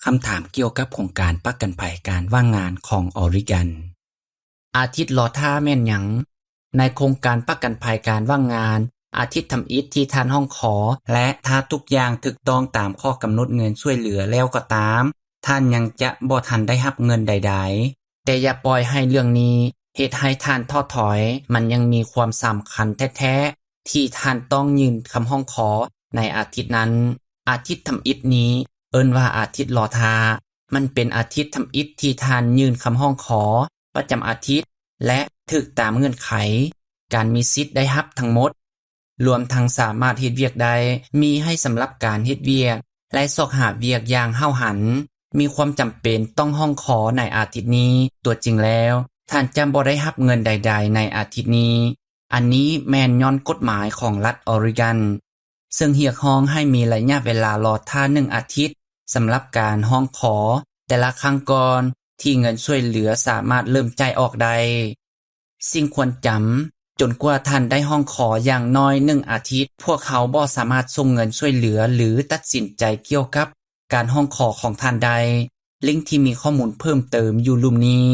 ຄຳຖາມກ່ຽວກັບໂຄງການປະກັນໄພການວ່າງງານຂອງອອຣິແກນ. ອາທິດລໍຖ້າແມ່ນຫຍັງ? ໃນໂຄງການປະກັນໄພການວ່າງງານ, ອາທິດທຳອິດທີ່ທ່ານຮ້ອງຂໍ ແລະ ຖ້າທຸກຢ່າງຖືກຕ້ອງຕາມຂໍ້ກຳນົດເງິນຊ່ວຍເຫຼືອແລ້ວກໍຕາມ, ທ່ານຍັງຈະບໍ່ທັນໄດ້ຮັບເງິນໃດໆ. ແຕ່ຢ່າປ່ອຍໃຫ້ເລື່ອງນີ້ເຮັດໃຫ້ທ່ານທໍ້ຖອຍ, ມັນຍັງມີຄວາມສຳຄັນແທ້ໆ ທີ່ທ່ານຕ້ອງຍື່ນຄຳຮ້ອງຂໍໃນອາທິດນັ້ນ. ອາທິດທຳອິດນີ້ເອີ້ນວ່າອາທິດລໍຖ້າ. ມັນເປັນອາທິດທຳອິດທີ່ທ່ານຍື່ນຄຳຮ້ອງຂໍປະຈຳອາທິດ ແລະ ຖືກຕາມເງື່ອນໄຂການມີສິດໄດ້ຮັບທັງໝົດ, ລວມທັງສາມາດເຮັດວຽກໄດ້, ມີໃຫ້ສຳລັບການເຮັດວຽກ ແລະ ຊອກຫາວຽກຢ່າງຫ້າວຫັນ. ມີຄວາມຈຳເປັນຕ້ອງຮ້ອງຂໍໃນອາທິດນີ້. ຕົວຈິງແລ້ວ, ທ່ານຈະບໍ່ໄດ້ຮັບເງິນໃດໆໃນອາທິດນີ້. ອັນນີ້ແມ່ນຍ້ອນກົດໝາຍຂອງລັດອອຣິແກນ ເຊິ່ງຮຽກຮ້ອງໃຫ້ມີໄລຍະເວລາລໍຖ້າໜຶ່ງອາທິດສຳລັບການຮ້ອງຂໍແຕ່ລະຄັ້ງກ່ອນທີ່ເງິນຊ່ວຍເຫຼືອສາມາດເລີ່ມຈ່າຍອອກໄດ້. ສິ່ງຄວນຈຳ, ຈົນກວ່າທ່ານໄດ້ຮ້ອງຂໍຢ່າງໜ້ອຍໜຶ່ງອາທິດ, ພວກເຮົາບໍ່ສາມາດສົ່ງເງິນຊ່ວຍເຫຼືອ ຫຼື ຕັດສິນໃຈກ່ຽວກັບການຮ້ອງຂໍຂອງທ່ານໄດ້. ລິ້ງທີ່ມີຂໍ້ມູນເພີ່ມເຕີມຢູ່ລຸ່ມນີ້